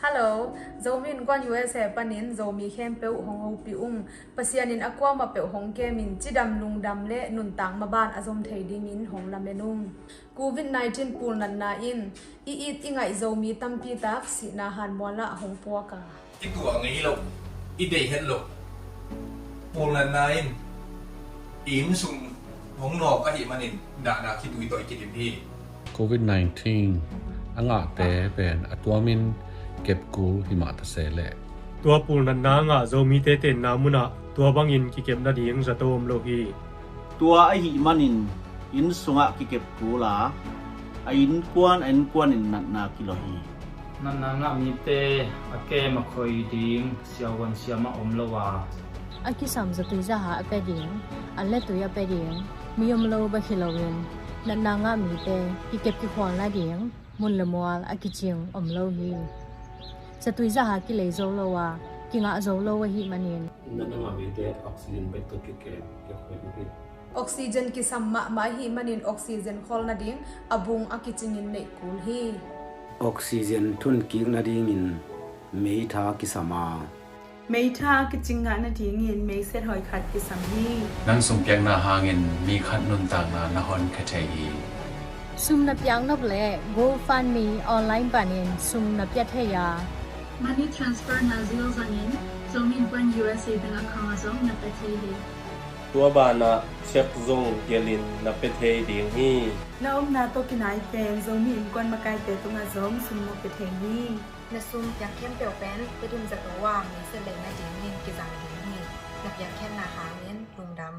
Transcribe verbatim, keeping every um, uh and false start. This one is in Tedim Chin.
Hello, Zomi Innkuan U S A panin Zomi khempeuh hong hopih ung. Pasian in a kuamah peuh hong kemin cidam lungdam le nuntak maban a zom thei dingin hong lamen ung. Covid nineteen pulnatna in i it i ngaih Zomi tampi tak sihna hanmual ah hong puak a, i tuah ngei lo, i deih het lo pulnatna in i inn sung hong nawk ahih manin dahna khitui tawh i kidim hi. Covid nineteen a ngahte pen a tuamin kep kul hi mah ta se leh, tua pulnatna a ngah Zomite tenna munah tua bangin kikep nading zato om lo hi. Tua ahih manin inn sungah kikep kul a, a innkuan a innkuan in natna kilawh hi. Natna ngah mite a kem a khoi ding siavuan siamah om lo a, a kisam zatui zaha a pia ding, an le tui a pia ding mi om lo bek hi loin, natna ngah mite kikep kikhual nading mun le mual a kicing om lo hi. Zatui zaha kilei zo lo a, kingah zo lo ahih manin, natna ngah mite oxygen bek tawh kikep kikhoi uh hi. Oxygen kisam mahmah ahih manin oxygen khawl nading a bung a kicingin neih kul hi. Oxygen thunkik nadingin meitha kisam a, meitha a kicing ngah nadingin meiset hoi khat kisam hi. Nang sum piakna hangin mi khat nuntakna na honkhia thei hi. Sum na piak nop leh GoFundMe online panin sum na pia thei a, money transfer na zil zangin Zomi Innkuan U S A bank account ah zong na pia thei hi. Tua banah cheque zong gelin na pia thei ding hi. Na omna tawh kinai pen Zomi Innkuan makaite tungah zong sum na pia thei hi. Na sum piak khempeuh pen Tedim zato a meiset lei nadingin kizang ding hi. Na piakkhiatna hangin lungdam.